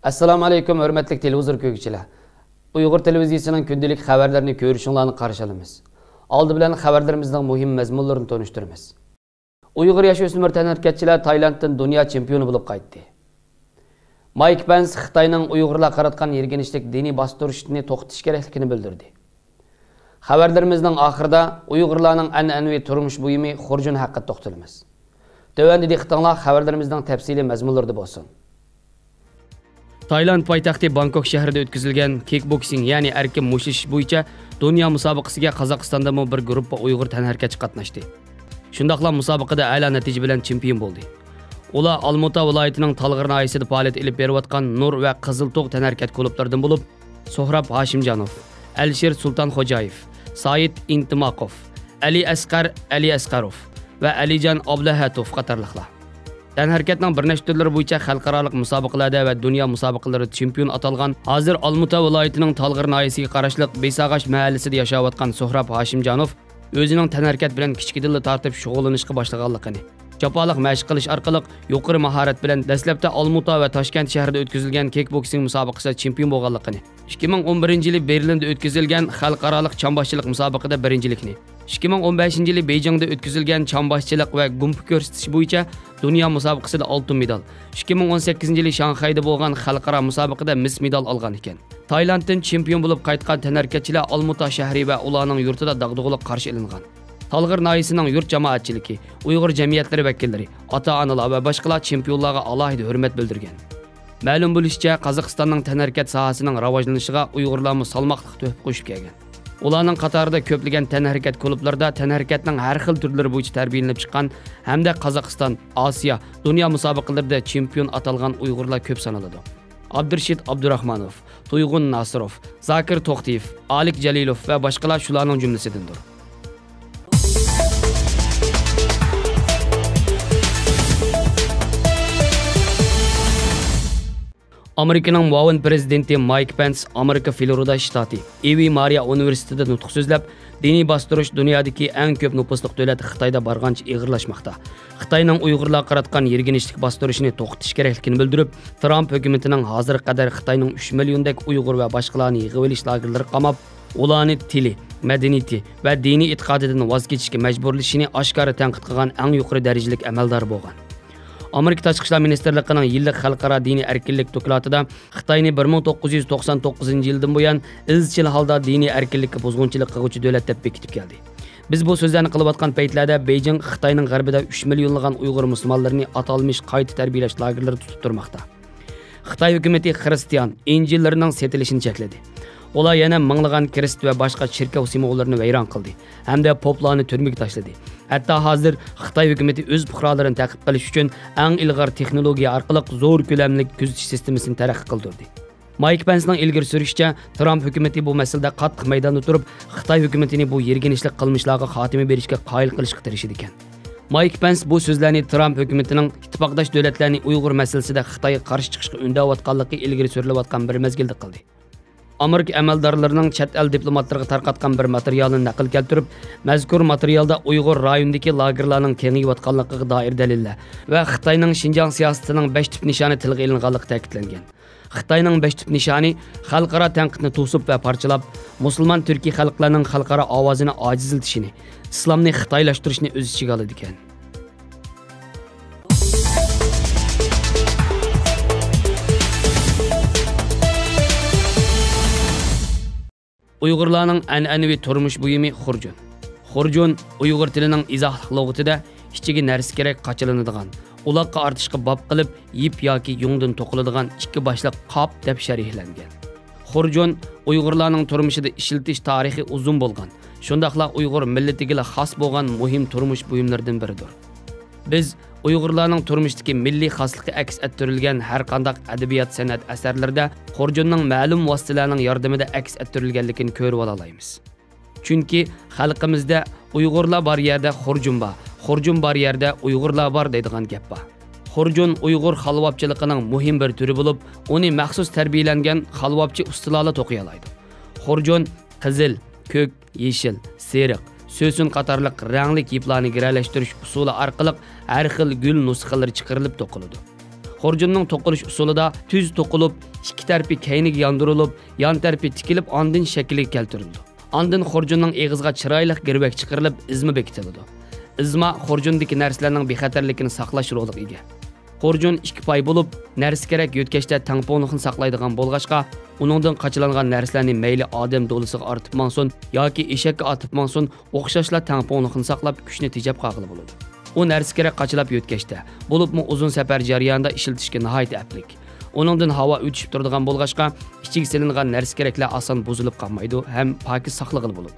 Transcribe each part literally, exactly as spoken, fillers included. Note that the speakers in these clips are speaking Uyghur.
ئەسسالامۇ ئەلەيكۇم، ھۆرمەتلىك تېلېۋىزور كۆرگۈچىلەر! ئۇيغۇر تېلېۋىزىيىسىنىڭ كۈندىلىك خەۋەرلىرىنى كۆرۈشۈڭلارنى قارشى ئالىمىز. ئالدى بىلەن خەۋەرلىرىمىزنىڭ مۇھىم مەزمۇنلىرىنى تونۇشتۇرىمىز. ئۇيغۇر ياش-ئۆسمۈر تەنھەرىكەتچىلەر تايلاندتىن دۇنيا چېمپىيونى بولۇپ قايتتى. مايك پەنس خىتاينىڭ ئۇيغۇرلارغا قاراتقان يىرگىنچلىك دىنىي باستۇرۇشنى توختىتىش كېرەكلىكىنى بىلدۈردى. خەۋەرلىرىمىزنىڭ ئاخىرىدا ئۇيغۇرلارنىڭ ئەنئەنىۋى تۇرمۇش بۇيۇمى خۇرجۇن ھەققىدە توختىلىمىز. تۆۋەندە دىققىتىڭلار خەۋەرلىرىمىزنىڭ تەپسىلىي مەزمۇنلىرىدا بولسۇن. تايلاند پايتەختى بانكوك شەھىرىدە ئۆتكۈزۈلگەن كىكبوكسىنگ، يەنى ئەركىن مۇشتلىشىش بويىچە دۇنيا مۇسابىقىسىگە قازاقىستاندىنمۇ بىر گۇرۇپپا ئۇيغۇر تەنھەرىكەتچى قاتناشتى. شۇنداقلا مۇسابىقىدە ئەلا نەتىجە بىلەن چېمپىيون بولدى. ئۇلار ئالمۇتا ۋىلايىتىنىڭ تالغىر ناھىيەسىدە پائالىيەت ئېلىپ بېرىۋاتقان نۇر ۋە قىزىل تۇغ تەنھەرىكەت كۇلۇبلىرىدىن بولۇپ، سۇھراب ھاشىمجانوف، ئەلىشىر سۇلتانخوجايېف، سايىت ئىنتىماقوف، ئەلى ئەسقەر ئەلى ئەسقەروف ۋە ئەلىجان ئابلەھەتوف قاتارلىقلار. تەنھەرىكەتنىڭ بىر نەچچە تۈرلىرى بويىچە خەلقئارالىق مۇسابىقىلەردە ۋە دۇنيا مۇسابىقىلىرىدا چېمپىيون ئاتالغان، ھازىر ئالمۇتا ۋىلايىتىنىڭ تالغىر ناھىيەسىگە قاراشلىق بېساغاچ مەھەللىسىدە ياشاۋاتقان سۇھراب ھاشىمجانوف ئۆزىنىڭ تەنھەرىكەت بىلەن كىچىكىدىنلا تارتىپ شۇغۇللىنىشقا باشلىغانلىقىنى، جاپالىق مەشىق قىلىش ئارقىلىق يۇقىرى ماھارەت بىلەن دەسلەپتە ئالمۇتا ۋە تاشكەنت شەھىرىدە ئۆتكۈزۈلگەن كىكبوكسىنگ مۇسابىقىسىدا چېمپىيون بولغانلىقىنى، ئىككى مىڭ ئون بىرىنچى يىلى بېرلىندا ئۆتكۈزۈلگەن خەلقئارالىق چامباشچىلىق مۇسابىقىدە بىرىنچىلىكنى، ئىككى مىڭ ئون بەشىنچى يىلى بېيجىڭدا ئۆتكۈزۈلگەن چامباشچىلىق ۋە گۇمپا كۆرسىتىش بويىچە دۇنيا مۇسابىقىسىدا ئالتۇن مېدال، ئىككى مىڭ ئون سەككىزىنچى يىلى شاڭخەيدە بولغان خەلقئارا مۇسابىقىدە مىس مېدال ئالغان ئىكەن. تايلاندتىن چېمپىيون بولۇپ قايتقان تەنھەرىكەتچىلەر ئالمۇتا شەھىرى ۋە ئۇلارنىڭ يۇرتىدا داغدۇغىلىق قارشى ئېلىنغان. تالغىر ناھىيەسىنىڭ يۇرت جامائەتچىلىكى، ئۇيغۇر جەمئىيەتلىرى ۋەكىللىرى، ئاتا-ئانىلار ۋە باشقىلار چېمپىيونلارغا ئالاھىدە ھۆرمەت بىلدۈرگەن. مەلۇم بولۇشىچە، قازاقىستاننىڭ تەنھەرىكەت ساھەسىنىڭ راۋاجلىنىشىغا ئۇيغۇرلارمۇ سالماقلىق تۆھپە قوشۇپ كەلگەن. ئۇلارنىڭ قاتارىدا كۆپلىگەن تەنھەرىكەت كۇلۇبلىرىدا تەنھەرىكەتنىڭ ھەر خىل تۈرلىرى بويىچە تەربىيەلىنىپ چىققان ھەمدە قازاقىستان، ئاسىيا، دۇنيا مۇسابىقىلىرىدە چېمپىيون ئاتالغان ئۇيغۇرلار كۆپ سانىلىدۇ. ئابدۇرېشىت ئابدۇراخمانوف، تۇيغۇن ناسىروف، زاكىر توختىيېف، ئالىك جەلىلوف ۋە باشقىلار شۇلارنىڭ جۈملىسىدىندۇر. ئامېرىكىنىڭ مۇئاۋىن پىرېزىدېنتى مايك پېنس ئامېرىكا فلورىدا شتاتى ئىۋى مارىيا ئۇنىۋېرسىتېتىدا نۇتۇق سۆزلەپ، دىنىي باستۇرۇش دۇنيادىكى ئەڭ كۆپ نوپۇسلۇق دۆلەت خىتايدا بارغانچە ئېغىرلاشماقتا. خىتاينىڭ ئۇيغۇرلارغا قاراتقان يىرگىنچلىك باستۇرۇشىنى توختىتىش كېرەكلىكىنى بىلدۈرۈپ، ترامپ ھۆكۈمىتىنىڭ ھازىرغا قەدەر خىتاينىڭ ئۈچ مىليوندەك ئۇيغۇر ۋە باشقىلارنى يىغىۋېلىش لاگېرلىرىغا قاماپ، ئۇلارنى تىلى، مەدەنىيىتى ۋە دىنىي ئېتىقادىدىن ۋاز كېچىشكە مەجبۇرلىشىنى ئاشكارا تەنقىد قىلغان ئەڭ يۇقىرى دەرىجىلىك ئەمەلدارى بولغان. ئامېرىكا تاشقى ئىشلار مىنىستىرلىقىنىڭ يىللىق خەلقئارا دىنىي ئەركىنلىك دوكلاتىدا خىتاينى بىر مىڭ توققۇز يۈز توقسان توققۇزىنچى يىلدىن بۇيان ئىزچىل ھالدا دىنىي ئەركىنلىككە بۇزغۇنچىلىق قىلغۇچى دۆلەت دەپ بېكىتىپ كەلدى. بىز بۇ سۆزلەرنى قىلىۋاتقان پەيتلەردە بېيجىڭ خىتاينىڭ غەربىدە ئۈچ مىليونلىغان ئۇيغۇر مۇسۇلمانلىرىنى ئاتالمىش قايتا تەربىيەلەش لاگېرلىرىدا تۇتۇپ تۇرماقتا. خىتاي ھۆكۈمىتى خىرىستىيان ئىنجىللىرىنىڭ سېتىلىشىنى چەكلىدى. ئۇلار يەنە مىڭلىغان كىرىست ۋە باشقا چېركاۋ سىمۋوللىرىنى ۋەيران قىلدى ھەمدە پوپلارنى تۈرمىگە تاشلىدى. ھەتتا ھازىر خىتاي ھۆكۈمىتى ئۆز پۇقرالىرىنى تەقىب قىلىش ئۈچۈن ئەڭ ئىلغار تېخنولوگىيە ئارقىلىق زور كۆلەملىك كۆزىتىش سىستېمىسىنى تەرەققىي قىلدۇردى. مايك پەنسنىڭ ئىلگىرى سۈرۈشىچە، ترامپ ھۆكۈمىتى بۇ مەسىلىدە قاتتىق مەيداندا تۇرۇپ، خىتاي ھۆكۈمىتىنى بۇ يىرگىنچلىك قىلمىشلارغا خاتىمە بېرىشكە قايىل قىلىشقا تىرىشىدىكەن. مايك پەنس بۇ سۆزلەرنى ترامپ ھۆكۈمىتىنىڭ ئىتتىپاقداش دۆلەتلەرنى ئۇيغۇر مەسىلىسىدە خىتايغا قارشى چىقىشقا ئۈندەۋاتقانلىقى ئىلگىرى سۈرۈلۈۋاتقان بىر مەزگىلدە قىلدى. ئامېرىكا ئەمەلدارلىرىنىڭ چەت ئەل دىپلوماتلىرىغا تارقاتقان بىر ماتېرىيالىنى نەقىل كەلتۈرۈپ، مەزكۇر ماتېرىيالدا ئۇيغۇر رايونىدىكى لاگېرلارنىڭ كېڭىيىۋاتقانلىقىغا دائىر دەلىللەر ۋە خىتاينىڭ شىنجاڭ سىياسىتىنىڭ بەش تۈپ نىشانى تىلغا ئېلىنغانلىقى تەكىتلەنگەن. خىتاينىڭ بەش تۈپ نىشانى خەلقئارا تەنقىدنى توسۇپ ۋە پارچىلاپ، مۇسۇلمان تۈركىي خەلقلەرنىڭ خەلقئارا ئاۋازىنى ئاجىزلىتىشىنى، ئىسلامنى خىتايلاشتۇرۇشنى ئۆز ئىچىگە ئالىدىكەن. ئۇيغۇرلارنىڭ ئەنئەنىۋى تۇرمۇش بۇيۇمى خۇرجۇن. خۇرجۇن ئۇيغۇر تىلىنىڭ ئىزاھلىق لۇغىتىدە ئىچىگە نەرسە كېرەك قاچىلىنىدىغان، ئۇلاققا ئارتىشقا باب قىلىپ يىپ ياكى يۇڭدىن توقۇلىدىغان ئىككى باشلىق قاپ دەپ شەرھلەنگەن. خۇرجۇن ئۇيغۇرلارنىڭ تۇرمۇشىدا ئىشلىتىش تارىخى ئۇزۇن بولغان، شۇنداقلا ئۇيغۇر مىللىتىگىلا خاس بولغان مۇھىم تۇرمۇش بۇيۇملىرىدىن بىرىدۇر. بىز ئۇيغۇرلارنىڭ تۇرمۇشتىكى مىللىي خاسلىقى ئەكس ئەتتۈرۈلگەن ھەر قانداق ئەدەبىيات، سەنئەت ئەسەرلىرىدە خۇرجۇننىڭ مەلۇم ۋاسىتىلەرنىڭ ياردىمىدە ئەكس ئەتتۈرۈلگەنلىكىنى كۆرۈۋالالايمىز. چۈنكى خەلقىمىزدە «ئۇيغۇرلار بار يەردە خۇرجۇن بار، خۇرجۇن بار يەردە ئۇيغۇرلار بار» دەيدىغان گەپ بار. خۇرجۇن ئۇيغۇر خالۋاپچىلىقىنىڭ مۇھىم بىر تۈرى بولۇپ، ئۇنى مەخسۇس تەربىيەلەنگەن خالۋاپچى ئۇستىلارلا توقۇيالايدۇ. خۇرجۇن قىزىل، كۆك، يېشىل، سېرىق، سۆسۈن قاتارلىق رەڭلىك يىپلارنى گىرەلەشتۈرۈش ئۇسۇلى ئارقىلىق ھەر خىل گۈل نۇسخىلىرى چىقىرىلىپ توقۇلىدۇ. خۇرجۇننىڭ توقۇلۇش ئۇسۇلىدا تۈز توقۇلۇپ، ئىككى تەرىپى كەينىگە ياندۇرۇلۇپ، يان تەرىپى تىكىلىپ، ئاندىن شەكىلگە كەلتۈرۈلىدۇ. ئاندىن خۇرجۇننىڭ ئېغىزىغا چىرايلىق گىرۋەك چىقىرىلىپ، ئىزما بېكىتىلىدۇ. ئىزما خۇرجۇندىكى نەرسىلەرنىڭ بىخەتەرلىكىنى ساقلاش رولىغا ئىگە. خۇرجۇن ئىككى پاي بولۇپ، نەرسە-كېرەك يۆتكەشتە تەڭپۇڭلۇقنى ساقلايدىغان بولغاچقا، ئۇنىڭدىن قاچىلانغان نەرسىلەرنى مەيلى ئادەم دولىسىغا ئارتىپ ماڭسۇن ياكى ئېشەككە ئارتىپ ماڭسۇن، ئوخشاشلا تەڭپۇڭلۇقنى ساقلاپ، كۈچنى تېجەپ قالغىلى بولىدۇ. ئۇ نەرسە-كېرەك قاچىلاپ يۆتكەشتە، بولۇپمۇ ئۇزۇن سەپەر جەريانىدا ئىشلىتىشكە ناھايىتى ئەپلىك. ئۇنىڭدىن ھاۋا ئۆتۈشۈپ تۇرىدىغان بولغاچقا، ئىچىگە سېلىنغان نەرسە-كېرەكلەر ئاسان بۇزۇلۇپ قالمايدۇ ھەم پاكىز ساقلىغىلى بولىدۇ.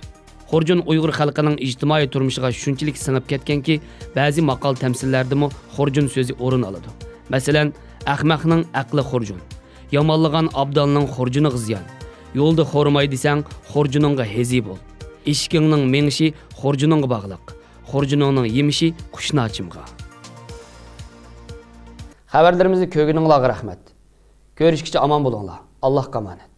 خۇرجۇن ئۇيغۇر خەلقىنىڭ ئىجتىمائىي تۇرمۇشىغا شۇنچىلىك سىڭىپ كەتكەنكى، بەزى ماقال-تەمسىللەردىمۇ خۇرجۇن سۆزى ئورۇن ئالىدۇ. مەسىلەن، ئەخمەقنىڭ ئەقلى خۇرجۇن، يامانلىغان ئابدالنىڭ خۇرجۇنىغا زىيان، يولدا خورماي دېسەڭ، خۇرجۇنۇڭغا ھېزى بول، ئېشىكىڭنىڭ مېڭىشى خۇرجۇنۇڭغا باغلىق، خۇرجۇنۇڭنىڭ يېمىشى قۇشناچىمغا. خەۋەرلىرىمىزنى كۆرگىنىڭلارغا رەھمەت. كۆرۈشكىچە ئامان بولۇڭلار. ئاللاھقا ئامانەت.